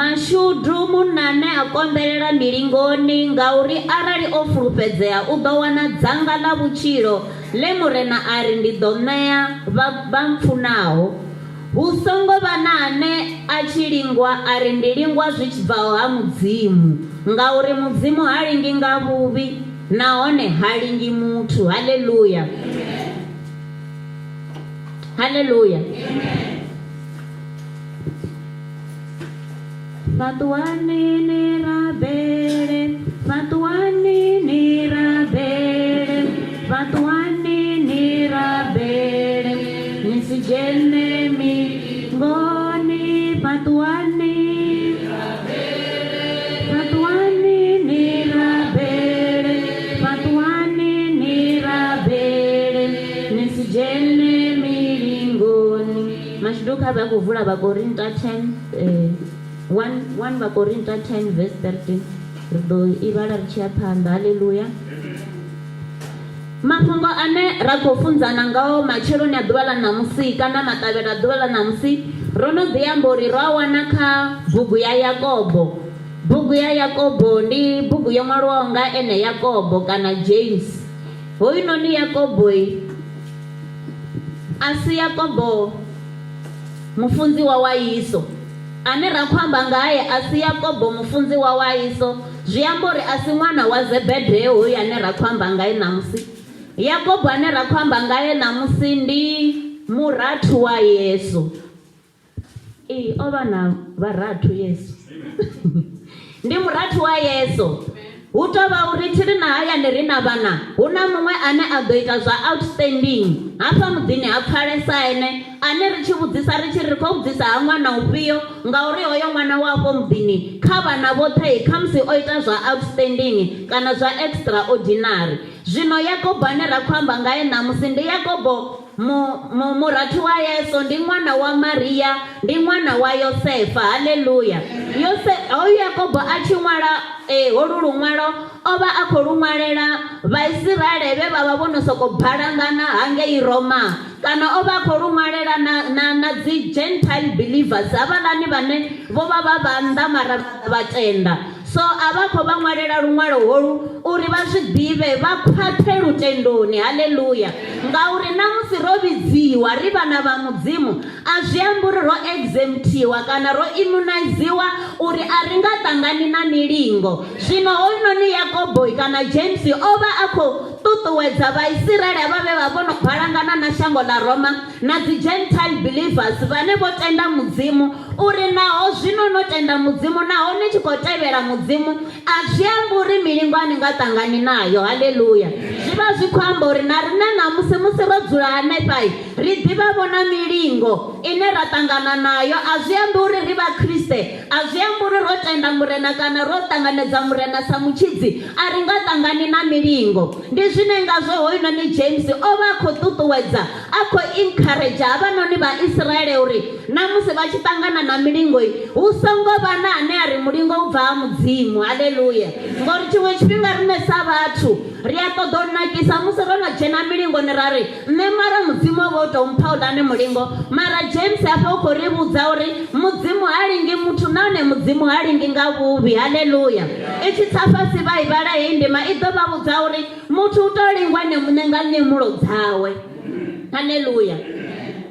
Mashudu munna ane a konḓelela milingoni, ngauri arali o fulufhedzea u ḓo wana dzanga ḽa vhutshilo ḽe Murena a ri, Ndi ḓo ṋea vha vha mpfunaho. Hu songo vha na ane a tshi lingwa a ri, Ndi lingwa zwi tshi bvaho ha Mudzimu, ngauri Mudzimu ha lingi nga vhuvhi, nahone ha lingi muthu. Haleluya! Haleluya! Fhaṱuwani ni rabele, fhaṱuwani ni rabele, fhaṱuwani ni rabele, ni si dzhene milingoni. Fhaṱuwani, fhaṱuwani ni rabele, fhaṱuwani ni rabele, ni si dzhene milingoni. Mashudu kha vha khou vula Vhakorinta 10. 1, 1 Vhakorinta 10 verse 13 ri ḓo i vhala ri tshi ya phanḓa. Haleluya. Mafhungo ane ra khou funzana ngao matsheloni a ḓuvha ḽa ṋamusi kana maṱavhelo a ḓuvha ḽa ṋamusi ro no ḓi amba uri ro a wana kha bugu ya Yakobo. Bugu ya Yakobo ndi bugu yo ṅwaliwaho nga ene Yakobo kana James. Hoyunoni Yakobo a si Yakobo Mufunziwa wa Yesu ane ra khou amba ngae a si Yakobo mufunziwa wa Yesu, zwi amba uri a si ṅwana wa Zebedeo hoyu ane ra khou amba ngae ṋamusi. Yakobo ane ra khou amba ngae ṋamusi ndi murathu wa Yesu. Ee, o vha na vharathu Yesu. Ndi murathu wa Yesu. Hu tou vha uri thi ri na hayani ri na vhana, hu na muṅwe ane a ḓo ita zwa outstanding hafha muḓini ha pfalesa ene ane ri tshi vhudzisa ri tshi ri ri khou vhudzisa ha ṅwana ufhio ngauri hoyo ṅwana wa afho muḓini kha vhana vhoṱhe khamusi o ita zwa outstanding kana zwa extraordinary. Zwino Yakobo ane ra khou amba ngae ṋamusi ndi Yakobo Mu, mu, murathu wa Yesu ndi ṅwana wa Maria, ndi ṅwana wa Yosefa. Haleluya! Yose, hoyu Yakobo a tshi ṅwala e, holu luṅwalo, o vha a khou lu ṅwalela Vhaisiraele vhe vha vha vho no sokou balangana hangei Roma, kana o vha a khou lu ṅwalela na, na, na dzi Gentile believers, havhaḽani vhane vho vha vha vhannḓa mara vha tenda. So a vha khou vha ṅwalela luṅwalo holu uri vha zwi ḓivhe, vha khwaṱhe lutendoni. Haleluya! Ngauri na musi ro vhidziwa ri vhana vha Mudzimu, a zwi ambi uri ro exemptiwa kana ro immuniziwa uri a ri nga ṱangani na milingo. Zwino hoyunoni Yakobo kana James o vha a khou ṱuṱuwedza Vhaisiraele havha vhe vha vho no balangana na shango ḽa Roma na dzi Gentile believers vhane vho tenda Mudzimu uri naho zwino no tenda Mudzimu naho ni tshi khou tevhela Mudzimu a zwi ambi uri milingo a ni nga ṱangani nayo. Haleluya! Zwi vha zwi khou amba uri na riṋe ṋamusi musi ro dzula hanefha ri ḓivha vho na milingo ine ra ṱangana nayo. A zwi ambi uri ri Vhakriste, a zwi ambi uri ro tenda Murena kana ro ṱanganedza Murena sa mutshidzi a ri nga ṱangani na milingo. Ndi zwine ngazwo hoyunoni James o vha a khou ṱuṱuwedza a khou encourage havhanoni Vhaisraele uri na musi vha tshi ṱangana na milingo hu songo vha na ane a ri mulingo u bva ha Mudzimu. Haleluya! Ngori tshiṅwe tshifhinga riṋe sa vhathu ri a ṱoḓa u nakisa musi ro no dzhena milingoni ra ri nṋe mara Mudzimu o vha o tou mpha uḽani mulingo. Mara James hafha u khou ri vhudza uri Mudzimu ha lingi muthu nahone Mudzimu ha lingi nga vhuvhi. Haleluya! I tshi tsa fhasi vha i vhala heyi ndima i ḓo vha vhudza uri Muthu u tou lingwa ene muṋe nga nyemulo dzawe. Haleluya!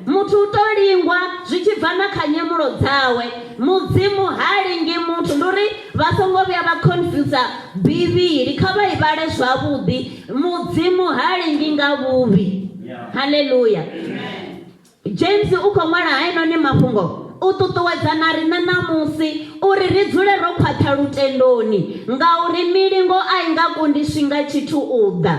Muthu u tou lingwa zwi tshi bva na kha nyemulo dzawe. Mudzimu ha lingi muthu. Ndi uri vha songo vhuya vha confuser Bivhili, kha vha i vhale zwavhuḓi. Mudzimu ha lingi nga vhuvhi. Haleluya! James u khou ṅwala hainoni mafhungo u ṱuṱuwedza na riṋe ṋamusi uri ri dzule ro khwaṱha lutendoni, ngauri milingo a i nga kundiswi nga tshithu u ḓa.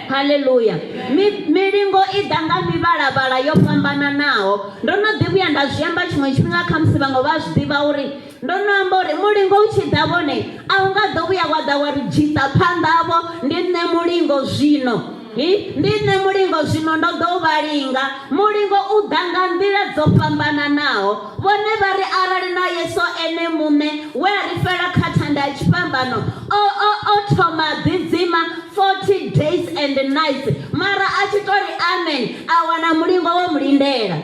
Haleluya! Mi, milingo i ḓa nga mivhalavhala yo fhambananaho. Ndo no ḓi vhuya nda zwi amba tshiṅwe tshifhinga, khamusi vhaṅwe vha a zwi ḓivha uri ndo no amba uri mulingo u tshi ḓa vhone a u nga ḓo vhuya wa ḓa wa ri dzhiṱa phanḓa-vho, ndi nṋe mulingo zwino. Hi, ndi nṋe mulingo zwino ndo ḓo u vha linga. Mulingo u ḓa nga nḓila dzo fhambananaho. Vhone vha ri arali na Yesu ene muṋe we a ri fela kha thanda ya tshifhambano o, o, o thoma a ḓidzima 40 days and nights, mara a tshi tou ri amen, a wana mulingo wo mu lindela.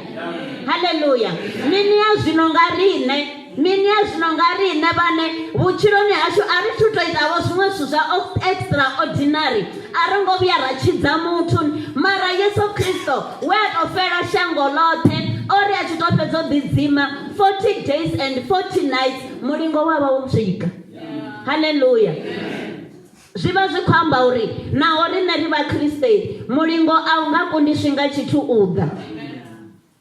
Haleluya! Mini ya zwino nga riṋe? Mini ya zwino nga riṋe? riṋe vhane vhutshiloni hashu a ri thu to itavho zwiṅwe zwithu zwa extraordinary a ro ngo vhuya ra tshidza muthu mara Yesu Kristo we a tou fela shango ḽoṱhe o ri a tshi tou fhedza u ḓidzima 40 days and 40 nights mulingo wa vha wo swika haleluya zwi vha zwi khou amba uri naho riṋe ri vhakriste mulingo a u nga kundiswi nga tshithu u ḓa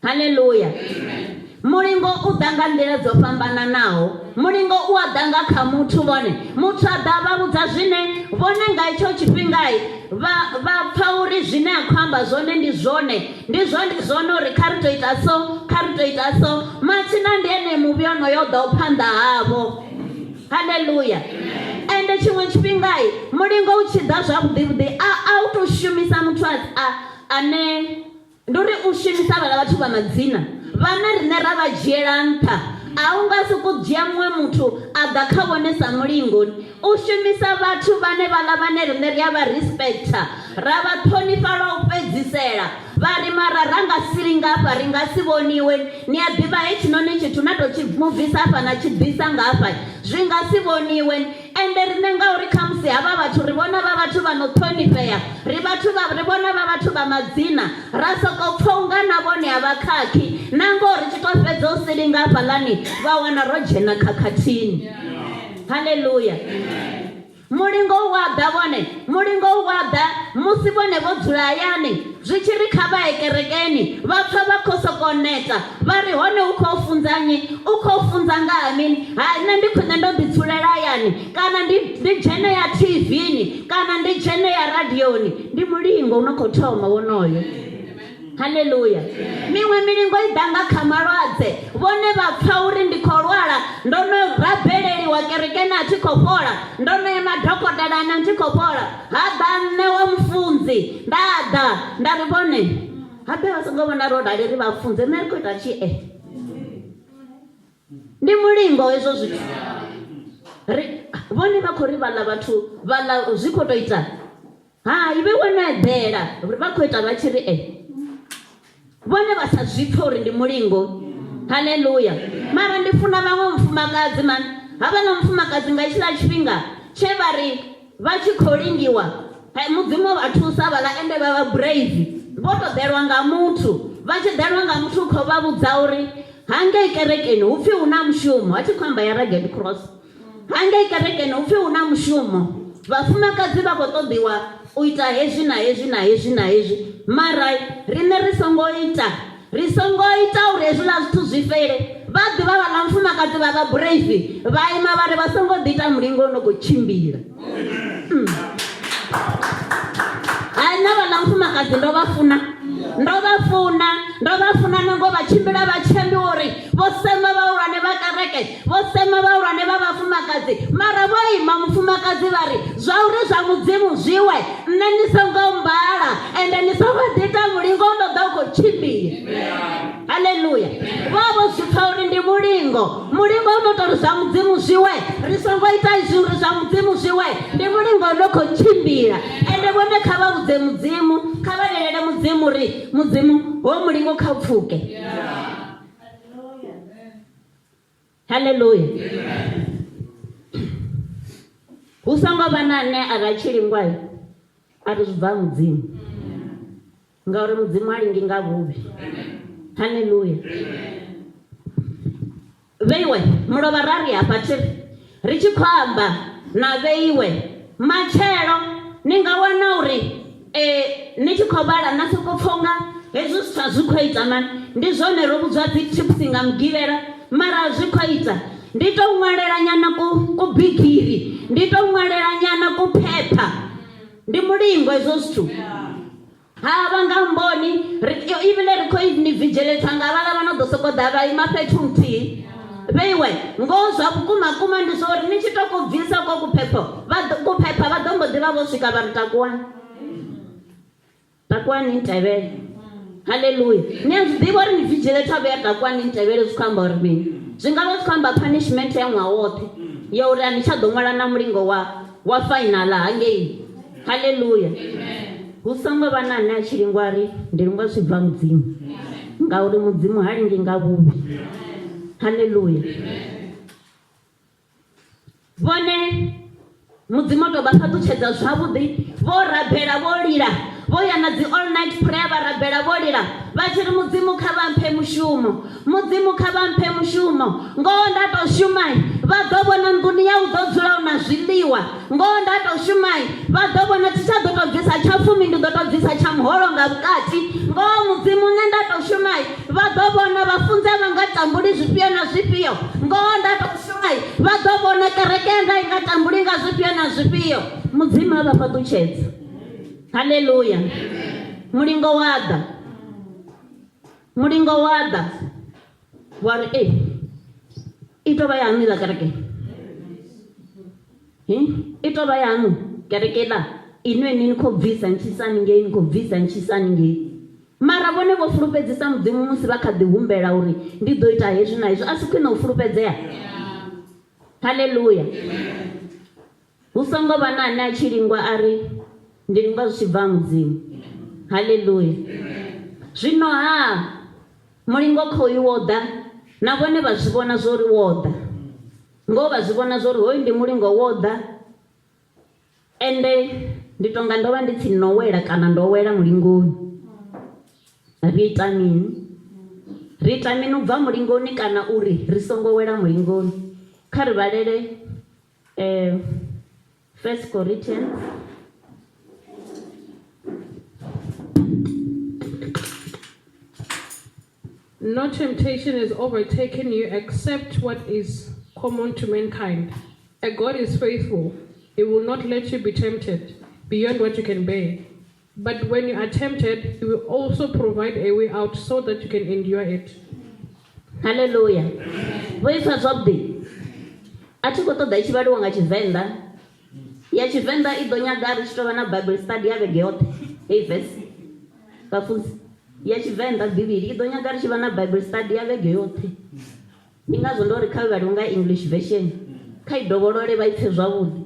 Haleluya! Mulingo u ḓa nga nḓila dzo fhambananaho. Mulingo u a ḓa nga kha muthu vhone. Muthu a ḓa a vha vhudza zwine vhone nga itsho tshifhinga vha vha pfa uri zwine a khou amba zwone ndi zwone. Ndi zwone zwone uri kha ri tou ita so, kha ri tou ita so. Matsina ndi ene muvhi onoyo o ḓaho phanḓa havho. Haleluya! Ende tshiṅwe tshifhinga mulingo u tshi ḓa zwavhuḓi vhuḓi a a u tou shumisa muthu a a ane Ndi uri u shumisa havhaḽa vhathu vha madzina vhane riṋe ra vha dzhiela nṱha. A u nga sokou dzhia muṅwe muthu a ḓa kha vhone sa mulingo. U shumisa vhathu vhane vhaḽa vhane riṋe ri a vha respecter, ra vha ṱhonifha lwa u fhedzisela. Vha ri, Mara ra nga silinga hafha ri nga si vhoniwe. Ni a ḓivha hetshinoni tshithu na tou tshi muvisa hafha na tshi ḓisa nga hafha zwi nga si vhoniwe. Ende riṋe ngauri khamusi havha vhathu ri vhona vha vhathu vha no ṱhonifhea, ri vhathu vha, ri vhona vha vhathu vha madzina, ra sokou pfa unga na vhone a vha khakhi. Nangoho ri tshi tou fhedza u silinga hafhaḽani, vha wana ro dzhena khakhathini. Haleluya! Mulingo u a ḓa vhone, mulingo u a ḓa musi vhone vho dzula hayani, zwi tshi ri kha vha ye kerekeni, vha pfa vha khou sokou neta, Vha ri, Hone u khou funza nnyi? U khou funza nga ha mini? Hai, nṋe ndi khwine ndo ḓidzulela hayani, kana ndi, ndi dzhene ya TV-ni, kana ndi dzhene ya radioni. Ndi mulingo u no khou thoma wonoyo. Haleluya. Miṅwe milingo i ḓa nga kha malwadze. Vhone vha pfa uri ndi khou lwala, ndo no rabeleliwa kerekeni a thi khou fhola, ndo no ya madokotelani a thi khou fhola. Ha ḓa nṋe wa mufunzi, nda ḓa nda ri, Vhone, Habe vha songo vhona ro rali ri vha funze nṋe ri khou ita tshi e ndi mulingo hezwo zwithu ri vhone vha khou ri vhaḽa vhathu vhaḽa zwi khou tou ita hai vhe wo no eḓela vha khou ita vha tshi ri e vhone vha sa zwi pfhe uri ndi mulingo haleluya mara ndi funa vhaṅwe mufumakadzi mani havha na mufumakadzi nga hetshiḽa tshifhinga tshe vha ri Vha tshi khou lingiwa, Mudzimu o vha thusa havhaḽa ende vha vha brave. Vho tou ḓelwa nga muthu, vha tshi ḓelwa nga muthu u khou vha vhudza uri hangei kerekeni hu pfi hu na mushumo, a thi khou amba ya Rugged Cross. Hangei kerekeni hu pfi hu na mushumo, vhafumakadzi vha khou ṱoḓiwa u ita hezwi na hezwi na hezwi na hezwi, mara riṋe ri songo ita Ri songo ita uri hezwiḽa zwithu zwi fhele. Vha ḓivha vhaḽa mufumakadzi vha vha brave, vha ima vha ri vha songo ḓi ita mulingo u no khou tshimbila. Mm. Hai nṋe vhaḽa mufumakadzi ndo vha funa, ndo vha funa, ndo vha funa nungo vha tshimbila vha tshi ambiwa uri vho sema vhahulwane vha kereke, vho sema vhahulwane vha vhafumakadzi, mara vho ima mufumakadzi vha ri zwa uri zwa Mudzimu zwiwe nṋe ni songo mbala ende ni songo ḓiita mulingo u no ḓa u khou tshimbila haleluya vha vho zwi pfa uri ndi mulingo mulingo u no tou ri zwa mudzimu zwiwe ri songo ita izwi uri zwa mudzimu zwiwe ndi mulingo u no khou tshimbila ende vhone kha vha vhudze mudzimu kha vha lelele mudzimu uri mudzimu ho mulingo kha u pfuke Haleluya. Hu songo vha na ane a ra tshi lingwa a ri zwi bva Mudzimu. Ngauri Mudzimu a lingi nga vhuvhi. Haleluya. Vheiwe mulovha ra ri hafha thi ri tshi khou amba na vheiwe matshelo ni nga wana uri E, ni tshi khou vhala na sokou pfa unga hezwi zwithu a zwi khou ita mani. Ndi zwone ro vhudzwa dzi tips nga mugivhela mara a zwi khou ita. Ndi tou ṅwalela nyana ku kubigiri, ndi tou ṅwalela nyana kuphepha. Ndi mulingo hezwo zwithu. Ha vha nga mboni ri ivhile ri khou ni vidzheletha nga vhaḽa vha no ḓo sokou ḓa vha ima fhethu nthihi. Vheiwe, ngoho zwa vhukuma kuma ndi zwa uri ni tshi tou ku bvisa ko kuphepho, vha ḓo, kuphepha vha ḓo mbo ḓi vha vho swika vha ri takuwani. Takuwani ni ntevhele. Haleluya. Ni a zwi ḓivha uri ni vigilator vhuya takuwani ni ntevhele zwi khou amba uri mini? Zwi nga vha zwi khou amba punishment ya ṅwaha woṱhe ya uri a ni tsha ḓo ṅwala na mulingo wa wa final hangei. Haleluya. Hu songo vha na ane a tshi lingwa a ri ndi lingwa zwi bva Mudzimu. Ngauri Mudzimu ha lingi nga vhuvhi. Haleluya. Vhone Mudzimu o tou vha fhaṱutshedza zwavhuḓi, vho rabela vho lila, vho ya na dzi all night prayer vha rabela vho lila vha tshi ri Mudzimu kha vha mphe mushumo, Mudzimu kha vha mphe mushumo, ngoho nda tou shuma vha ḓo vhona nḓuni yau ḓo dzula u na zwiḽiwa, ngoho nda tou shuma vha ḓo vhona thi tsha ḓo tou bvisa tsha fumi ndi ḓo tou bvisa tsha muholo nga vhukati, ngoho Mudzimu nṋe nda tou shuma vha ḓo vhona vhafunzi a vha nga tambuli zwifhio na zwifhio, ngoho nda tou shuma vha ḓo vhona kereke yanga i nga tambuli nga zwifhio na zwifhio. Mudzimu a vha fhaṱutshedza. Haleluya. Mulingo wa ḓa, mulingo wa ḓa wa ri e i tou vha yaṋu iḽa kereke, i tou vha yaṋu kereke iḽa inwi ni khou bvisa ni tshi isa haningei ni khou bvisa ni tshi isa haningei. Mara vhone vho fulufhedzisa Mudzimu musi vha kha ḓi humbela uri ndi ḓo ita hezwi na hezwi. A si khwine u fulufhedzea? Haleluya. Hu songo vha na ane a tshi lingwa a ri ndi lingwa zwi tshi bva ha Mudzimu. Haleluya. Zwino ha mulingo khoyu wo ḓa na vhone vha zwi vhona zwo uri wo ḓa. Ngoho vha zwi vhona zwo uri hoyu ndi mulingo wo ḓa. Ende ndi tonga ndo vha ndi tsini no wela kana ndo wela mulingoni. Ri ita mini? Ri ita mini u bva mulingoni kana uri ri songo wela mulingoni? Kha ri vhalele eh, First Corinthians No temptation has overtaken you except what is common to mankind. And God is faithful. He will not let you be tempted beyond what you can bear. But when you are tempted, He will also provide a way out so that you can endure it. Haleluya. Vho ipfa zwavhuḓi. A thi khou ṱoḓa i tshi vhaliwa nga Tshivenḓa. Ya Tshivenḓa i ḓo nyaga ri tshi tou vha na Bible study ya vhege yoṱhe. Heyi verse. Vhafunzi. Ya Tshivenḓa Bivhili i ḓo nyaga ri tshi vha na Bible study ya vhege yoṱhe. Ndi ngazwo ndo ri kha vhaliwe nga English version. Kha i dovholole vha i pfe zwavhuḓi.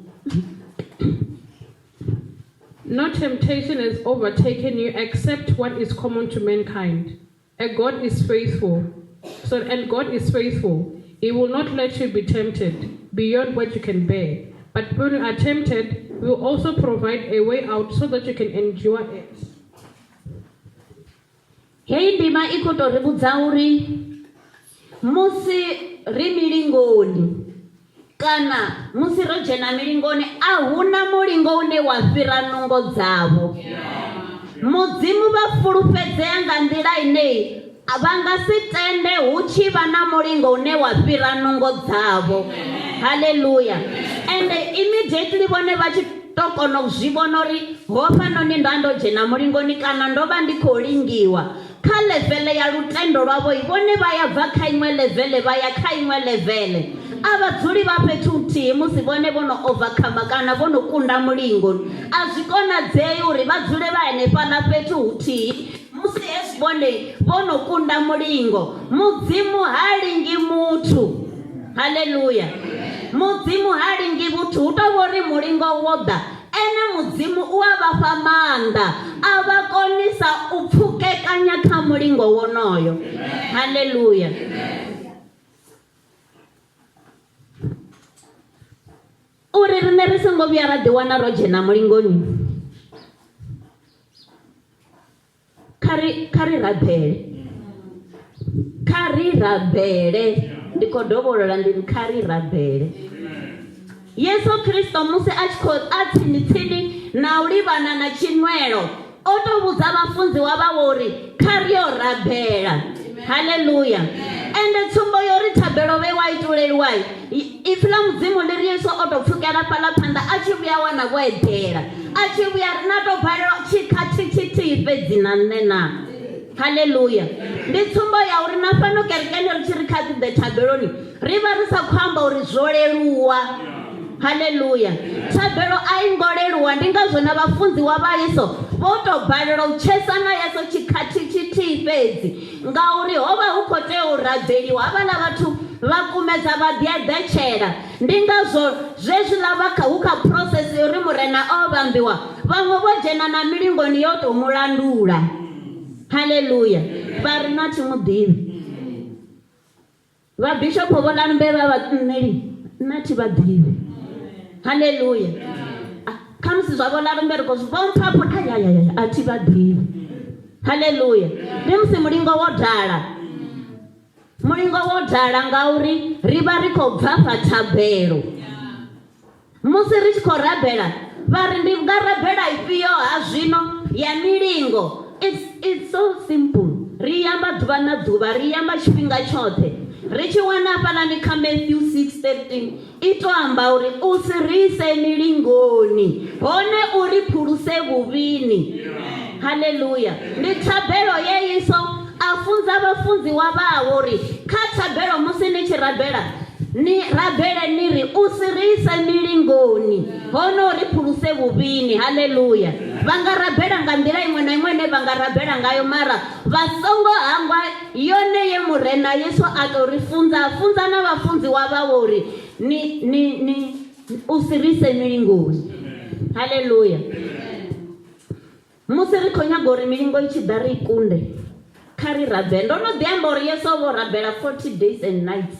No temptation has overtaken you except what is common to mankind. And God is faithful. So, and God is faithful. He will not let you be tempted beyond what you can bear. But when you are tempted, He will also provide a way out so that you can endure it. Heyi ndima i khou tou ri vhudza uri musi ri milingoni kana musi ro dzhena milingoni a hu na mulingo une wa fhira nungo dzavho. Mudzimu vha fulufhedzea nga nḓila ine vha nga si tende hu tshi vha na mulingo une wa fhira nungo dzavho. Haleluya! Ende immediately vhone vha tshi to kona u zwi vhona uri hofhanoni nda ndo dzhena mulingoni kana ndo vha ndi khou lingiwa kha ḽevele ya lutendo lwavho vhone vha ya bva kha iṅwe ḽevele vha ya kha iṅwe ḽevele a vha dzuli vha fhethu huthihi musi vhone vho no overcome kana vho no kunda mulingo a zwi konadzei uri vha dzule vha henefhaḽa fhethu huthihi musi hezwi vhone vho no kunda mulingo mudzimu ha lingi muthu haleluya mudzimu ha lingi vhuthu hu tou vhori mulingo wo ḓa ene mudzimu u a vha fha maanḓa a vha konisa u pfukekanya kha mulingo wonoyo haleluya uri riṋe ri songo vhuya ra ḓiwana ro dzhena mulingoni kha ri kha ri rabele kha ri rabele ndi khou dovholola ndi ri kha ri rabele yesu kristo musi a tshi khou a tsini tsini na u livhana na tshinwelo o tou vhudza vhafunziwa vhawe uri kha ri yo rabela haleluya ende tsumbo yo ri thabelo vhe wa ituleliwa ipfi ḽa mudzimu ḽi ri yesu o tou pfukela fhaḽa phanḓa a tshi vhuya wana vho eḓela a tshi vhuya ri na tou balelwa tshikhathi tshithihi fhedzi na nṋe na haleluya ndi tsumbo ya uri na fhano kerekeni ri tshi ri kha ḓi ḓe thabeloni ri vha ri sa khou amba uri zwo leluwa haleluya thabelo a i ngo leluwa ndi ngazwo na vhafunziwa vha yesu vho tou balelwa u tshesa na yesu tshikhathi tshithihi fhedzi ngauri ho vha hu khou tea u rabeliwa havhaḽa vhathu vha kumedza vha ḓi eḓetshela ndi ngazwo zwezwiḽa vha kha hu kha process ya uri murena o vhambiwa vhaṅwe vho dzhena na milingoni yo tou mu landula haleluya vha ri na thi mu ḓivhi vha bishopo vho lambe vha vha nṋeli nṋe thi vha ḓivhi. Haleluya. Khamusi zwa vhona ri mbereko zwi vho mpha pho ayayaya a thi vha ḓivhi. Haleluya. Ndi musi mulingo wo dala. Mulingo wo dala ngauri ri vha ri khou bva fha thabelo. Musi ri tshi khou rabela vha ri ndi nga rabela ifhio ha zwino ya milingo. It's, it's so simple. Ri amba ḓuvha na ḓuvha, ri amba tshifhinga tshoṱhe. Ri tshi wana hafhaḽani kha Matthew 6:13 i to amba uri u si ri ise milingoni, hone u ri phuluse vhuvhini. Haleluya. Ndi thabelo ye Yesu a funza vhafunziwa vhawe uri kha thabelo musi ni tshi rabela ni rabele ni ri u si ri ise milingoni hone u ri phuluse vhuvhini. Haleluya. Vha nga rabela nga nḓila iṅwe na iṅwe ine vha nga rabela ngayo mara vha songo hangwa yone ye Murena Yesu a tou ri funza, a funza na vhafunziwa vhawe uri ni, ni, ni u si ri ise milingoni. Haleluya. Musi ri khou nyaga uri milingo i tshi ḓa ri i kunde, kha ri rabele. Ndo no ḓi amba uri Yesu o vha o rabela 40 days and nights.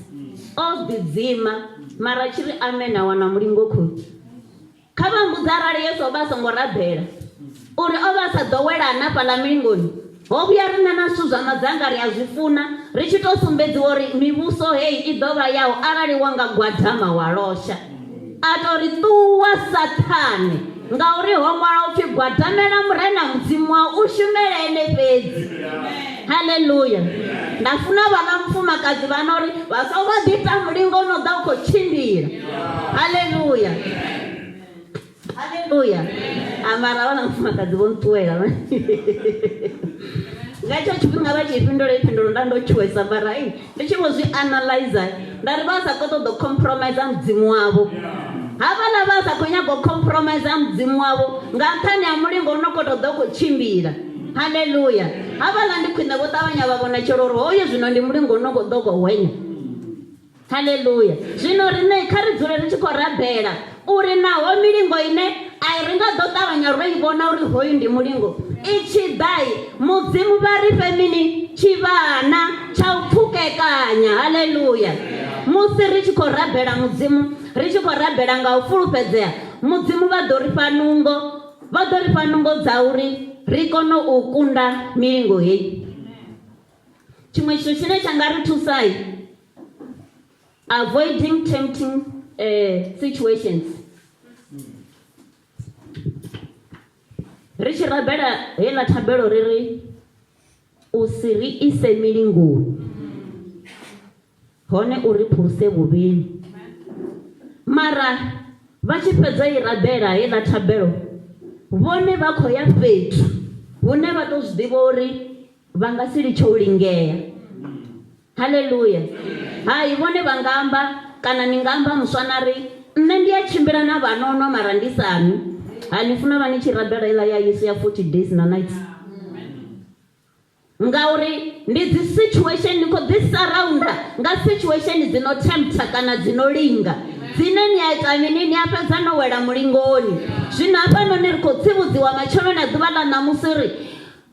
O ḓidzima, mara tshi ri amen a wana mulingo khoyu. Kha vha mbudze arali Yesu o vha a songo rabela uri o vha a sa ḓo wela hanafhaḽa milingoni. Ho vhuya riṋe na zwithu zwa madzanga ri a zwi funa, ri tshi tou sumbedziwa uri mivhuso heyi i ḓo vha yau arali wa nga gwadama wa losha. A tou ri, Ṱuwa, Saṱhane, ngauri ho ṅwalwa u pfi, Gwadamela Murena Mudzimu wau, u shumele ene fhedzi. Haleluya! Nda funa vhaḽa mufumakadzi vha no ri, Vha songo ḓiita mulingo u no ḓa u khou tshimbila. Haleluya! Haleluya! A mara vhaḽa mufumakadzi vho nṱuwela. Nga hetsho tshifhinga vha tshi fhindula i phindulo nda ndo tshuwesa mara ei ndi tshi vho zwi analyzer nda ri vha sa khou ṱoḓa u compromise mudzimu wavho. Havhaḽa vha sa khou nyaga u compromise mudzimu wavho nga nṱhani ha mulingo u no khou tou ḓa u khou tshimbila. Haleluya! Havhaḽa ndi khwine vho ṱavhanya vha vhonetshela uri hoyu zwino ndi mulingo u no khou ḓa u khou hwenya. Haleluya! Zwino riṋe kha ri dzule ri tshi khou rabela uri naho milingo ine a ri nga ḓo ṱavhanya ro i vhona uri hoyu ndi mulingo i tshi ḓa, Mudzimu vha ri fhe mini? Tshivhana tsha u pfukekanya. Haleluya! Musi ri tshi khou rabela Mudzimu, ri tshi khou rabela nga u fulufhedzea, Mudzimu vha ḓo ri fha nungo, vha ḓo ri fha nungo dza uri ri kone u kunda milingo heyi. Tshiṅwe tshithu tshine tsha nga ri thusa avoiding tempting situations. Ri tshi rabela heiḽa thabelo ri ri u si ri ise milingoni hone u ri phuluse vhuvhini. Mara vha tshi fhedza i rabela heiḽa thabelo vhone vha khou ya fhethu hune vha to zwi ḓivha uri vha nga si litshe u lingea. Haleluya! Hai, vhone vha nga amba, kana ni nga amba muswa na ri, Nṋe ndi a tshimbila na vhanono mara ndi sa nwi. Ha, ni funa vha ni tshi rabela iḽa ya Yesu ya 40 days na nights. Ngauri ndi dzi situation, ni khou ḓi surrounda nga situation dzi no tempter kana dzi no linga, dzine ni a ita mini, ni a fhedza no wela mulingoni. Zwino hafhanoni ri khou tsivhudziwa matsheloni a ḓuvha ḽa ṋamusi uri,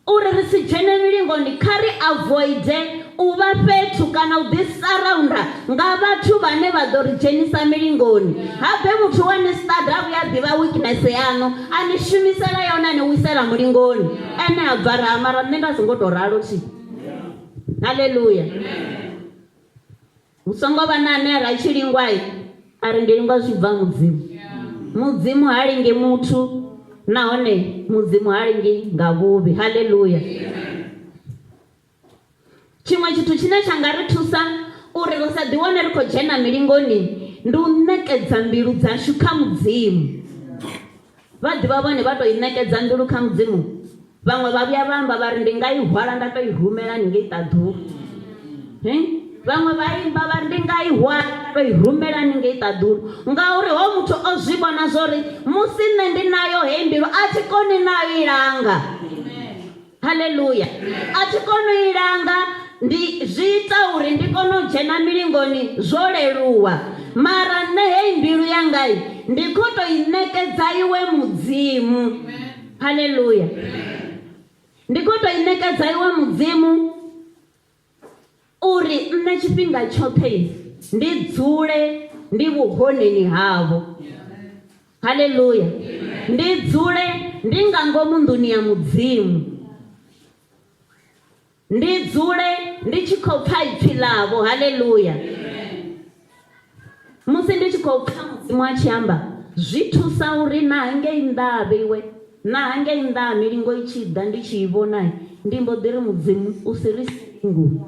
Uri ri si dzhene milingoni, kha ri avoide u vha fhethu kana u ḓisaraunda nga vhathu vhane vha ḓo ri dzhenisa milingoni. Habe muthu we ni stada a vhuya a ḓivha weakness yaṋu, a ni shumisela yone a ni wisela mulingoni. Ene a bva ra, mara nṋe nda songo tou ralo thi. Haleluya. Hu songo vha na ane a ri a tshi lingwa a ri ndi lingwa zwi bva Mudzimu. Mudzimu ha lingi muthu nahone Mudzimu ha lingi nga vhuvhi. Haleluya. Tshiṅwe tshithu tshine tsha nga ri thusa uri ri sa ḓiwane ri khou dzhena milingoni ndi u ṋekedza mbilu dzashu kha Mudzimu. Vha ḓivha vhone vha tou i ṋekedza mbilu kha Mudzimu. Vhaṅwe vha vhuya vha amba vha ri ndi nga i hwala nda tou i rumela haningei ṱaḓulu. Vhaṅwe vha imba vha ri ndi nga i hwala nda tou i rumela haningei ṱaḓulu. Ngauri hoyu muthu o zwi vhona zwo ri musi nṋe ndi nayo heyi mbilu a thi koni na u i langa. Haleluya! A thi koni u i langa, ndi zwi ita uri ndi kone u dzhena milingoni zwo leluwa. Mara nṋe heyi mbilu yanga ndi khou tou i ṋekedza iwe Mudzimu. Haleluya! Ndi khou tou i ṋekedza iwe Mudzimu. Uri nṋe tshifhinga tshoṱhe ndi dzule ndi vhuhoneni havho. Haleluya. Ndi dzule ndi nga ngomu nḓuni ya Mudzimu. Ndi dzule ndi tshi khou pfa ipfi ḽavho. Haleluya. Musi ndi tshi khou pfa Mudzimu a tshi amba, zwi thusa uri na hangei nnḓa ha vheiwe, na hangei nnḓa ha milingo i tshi ḓa ndi tshi i vhona, ndi mbo ḓi ri, Mudzimu, u si ri singu.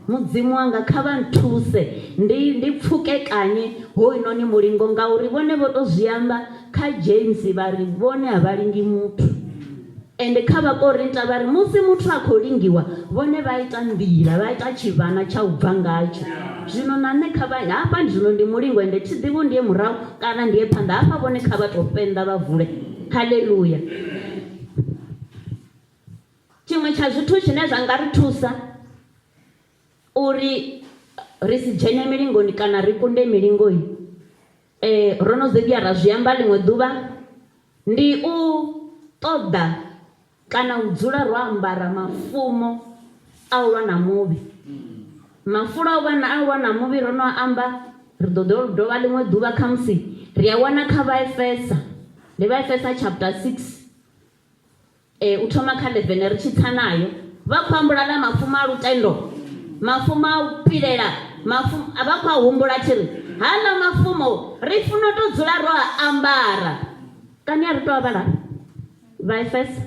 Mudzimu wanga, kha vha nthuse ndi, ndi pfukekanye hoyunoni mulingo, ngauri vhone vho tou zwi amba kha James vha ri vhone a vha lingi muthu. Ende kha Vhakorinta vha ri musi muthu a khou lingiwa, vhone vha ita nḓila, vha ita tshivhana tsha u bva ngatsho. Zwino na nṋe kha vha, hafha zwino ndi mulingo ende thi ḓivhi uri ndi ye murahu kana ndi ye phanḓa, hafha vhone kha vha tou fhenḓa vha vule. Haleluya! Tshiṅwe tsha zwithu tshine zwa nga ri thusa uri ri si dzhene milingoni kana ri kunde milingoi, ro no ḓi vhuya ra zwi amba ḽiṅwe ḓuvha, Ndi u ṱoḓa kana u dzula ro ambara mafumo a u lwa na muvhi. Mafulo a u vha a u lwa na muvhi ro no a amba, ri ḓo dovha ḽiṅwe ḓuvha khamusi ri a wana kha Vhaefesa, ndi Vhaefesa chapter 6. Ee, u thoma kha 11 ri tshi tsa nayo. Vha khou ambula ḽa mafumo a lutendo, mafumo a u pilela, mafumo, vha khou a humbula tshi ri, Haaḽa mafumo ri funa u tou dzula ro a ambara. Kani a ri tou a vhala? Vhaefesa,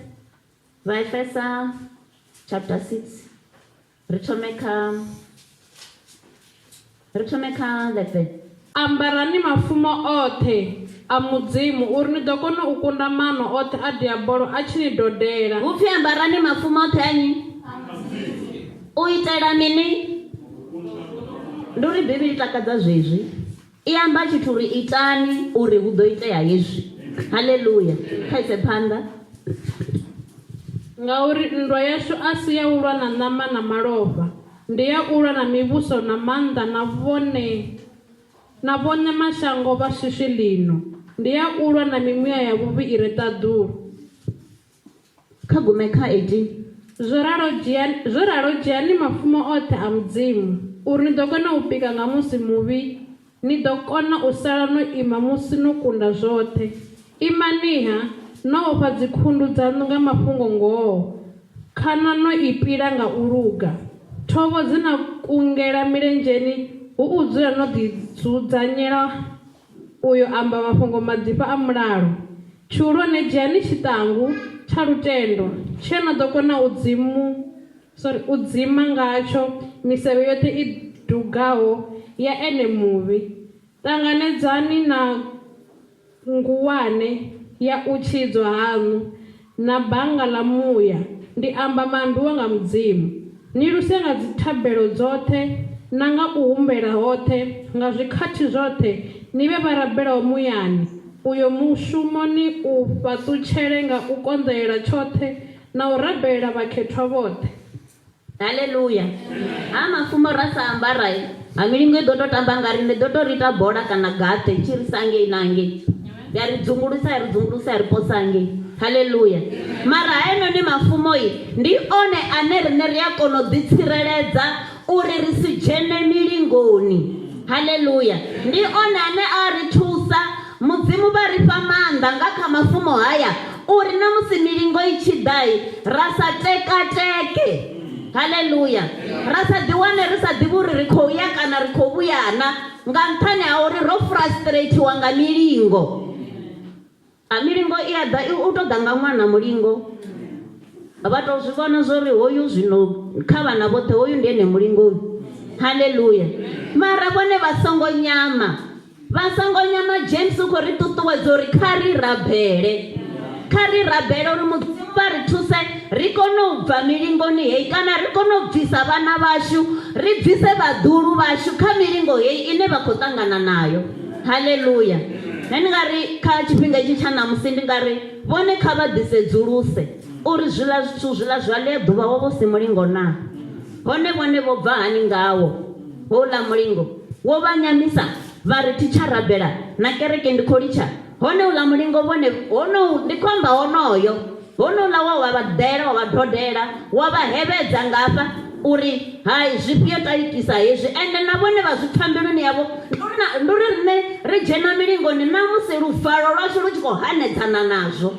Vhaefesa chapter 6, ri thome kha, ri thome kha 11. Ambarani mafumo oṱhe a Mudzimu, uri ni ḓo kona u kunda maano oṱhe a Diabolo a tshi ni dodela. Hu pfi ambarani mafumo oṱhe a nnyi? U itela mini? Ndi uri Bivhili i takadza zwezwi. I amba tshithu uri itani uri hu ḓo itea hezwi. Haleluya! Kha ise phanḓa. Ngauri nndwa yashu a si ya u lwa na ṋama na malofha, ndi ya u lwa na mivhuso na maanḓa na vhone na vhoṋe mashango vha swiswi ḽino, ndi ya u lwa na mimuya ya vhuvhi i re ṱaḓulu. Kha gume kha 18. Zwo ralo dzhiani, zwo ralo dzhiani mafumo oṱhe a Mudzimu, uri ni ḓo kona u pika nga musi muvhi, ni ḓo kona u sala no ima musi no kunda zwoṱhe. Imani-ha, no vhofha dzikhundu dzaṋu nga mafhungo-ngoho, khana no i pila nga u luga, thovho dzi na kungela milenzheni hu u dzula no ḓidzudzanyela u yo amba mafhungo maḓifha a mulalo. Tshihulwane dzhiani tshiṱangu tsha lutendo tshe na ḓo kona u dzimu, sorry, u dzima ngatsho misevhe yoṱhe i dugaho ya ene muvhi. Ṱanganedzani na nguwane ya u tshidzwa haṋu na banga ḽa muya, ndi amba maambiwa nga Mudzimu. Ni luse nga dzithabelo dzoṱhe na nga u humbela hoṱhe, nga zwikhathi zwoṱhe ni vhe vha rabelaho muyani. Uyo mushumo ni u fhaṱutshele nga u konḓelela tshoṱhe na u rabelela vhakhethwa vhoṱhe. Haleluya. Ha mafumo ra sa ambara ha milingo i ḓo to tamba nga riṋe, i ḓo to ri ita bola kana gaṱe i tshi ri sa ngei na ngei. Ya ri dzungulusa ya ri dzungulusa ya ri posa ngei. Haleluya. Mara haenoni mafumo ndi one ane riṋe ri a kona u ḓitsireledza uri ri si dzhene milingoni. Haleluya. Ndi one ane a ri thusa Mudzimu vha ri fha maanḓa nga kha mafumo haya uri na musi milingo i tshi ḓa ra sa tekateke. Haleluya! Ra sa ḓiwane ri sa ḓivhi uri ri khou ya kana ri khou vhuya na nga nṱhani ha uri ro frustratiwa nga milingo. A milingo i a ḓa u tou ḓa nga ṅwana mulingo. Vha tou zwi vhona zwo ri hoyu zwino kha vhana vhoṱhe hoyu ndi ene mulingo uyu. Haleluya! Mara vhone vha songo nyama. Vha songo nyama James u khou ri ṱuṱuwedza uri kha ri rabele. Kha ri rabele uri Mudzimu vha ri thuse ri kone u bva milingoni heyi kana ri kone u bvisa vhana vhashu, ri bvise vhaḓuhulu vhashu kha milingo heyi ine vha khou ṱangana nayo. Haleluya. Nṋe ndi nga ri kha tshifhinga itshi tsha ṋamusi ndi nga ri vhone kha vha ḓisedzuluse uri zwiḽa zwithu zwiḽa zwa ḽia ḓuvha wo vha u si mulingo naa? Hone vhone vho bva hani ngawo houḽa mulingo? Wo vha nyamisa vha ri thi tsha rabela na kereke ndi khou litsha. Hone uḽa mulingo vhone honou ndi khou amba honoyo honouḽa wa wa vha ḓela wa vha dodela wa vha hevhedza ngafha. Uri hai zwifhio ta itisa hezwi ende na vhone vha zwi pfa mbiluni yavho ndi uri riṋe ri dzhena milingoni na musi luvalo lwashu lu tshi khou hanedzana nazwo.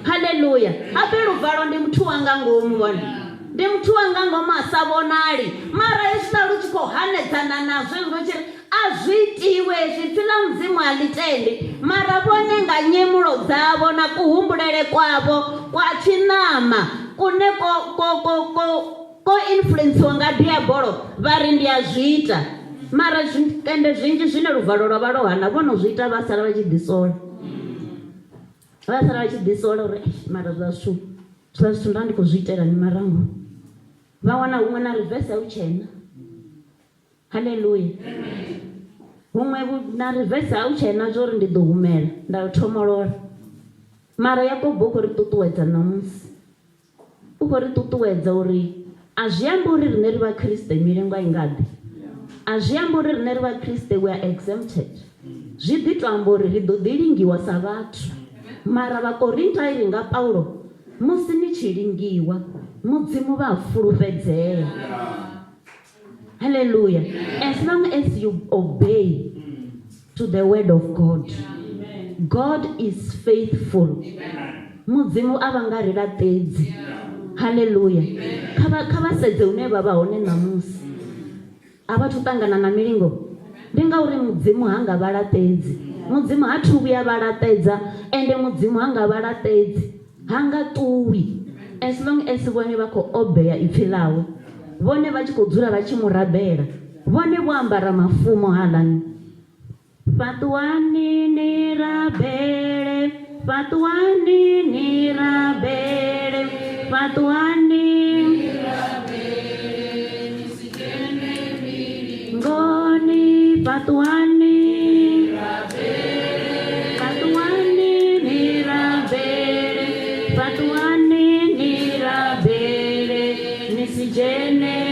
Haleluya! Habe luvalo ndi muthu wa nga ngomu vhone ndi muthu wa nga ngomu a sa vhonali mara hezwiḽa lu tshi khou hanedzana nazwo lu tshi ri a zwi itiwe hezwi ipfi ḽa Mudzimu a ḽi tendi mara vhone nga nyemulo dzavho na kuhumbulele kwavho kwa tshiṋama kune ko ko ko ko ko influensiwa nga diabolo vha ri ndi a zwi ita mara ende zwinzhi zwine luvalo lwa vha lwo hana vho no zwi ita vha sala vha tshi ḓisola vha sala vha tshi ḓisola uri mara zwa zwithu zwa zwithu nda ndi khou zwi itelani marango vha wana huṅwe na reverse a u tshena. Haleluya. Huṅwe na reverse a u tshena zwo uri ndi ḓo humela nda thomolola. Mara Yakobo u khou ri ṱuṱuwedza ṋamusi. U khou ri ṱuṱuwedza uri a zwi ambi uri riṋe ri Vhakriste milingo a i nga ḓi. A zwi ambi uri riṋe ri Vhakriste we are exempted. Zwi ḓi to amba uri ri ḓo ḓi lingiwa sa vhathu. Mara Vhakorinta i ri nga Paulo, musi ni tshi lingiwa, Mudzimu vha a fulufhedzea. Hallelujah. As long as you obey to the word of God, God is faithful. Mudzimu a vha nga ri laṱedzi. Hallelujah. Kha vha kha vha sedze hune vha vha hone ṋamusi. A vha thu ṱangana na milingo. Ndi ngauri Mudzimu ha nga vha laṱedzi. Mudzimu ha thu vhuya vha laṱedza ende Mudzimu ha nga vha laṱedzi. Ha nga ṱuwi as long as vhone vha khou obeya ipfi ḽawe, vhone vha tshi khou dzula vha tshi mu rabela, vhone vho ambara mafumo haaḽani. Fhaṱuwani ni rabele, fhaṱuwani ni rabele, fhaṱuwani ngoni, fhaṱuwani fhaṱuwani ni rabele, fhaṱuwani ni rabele, ni si dzhene.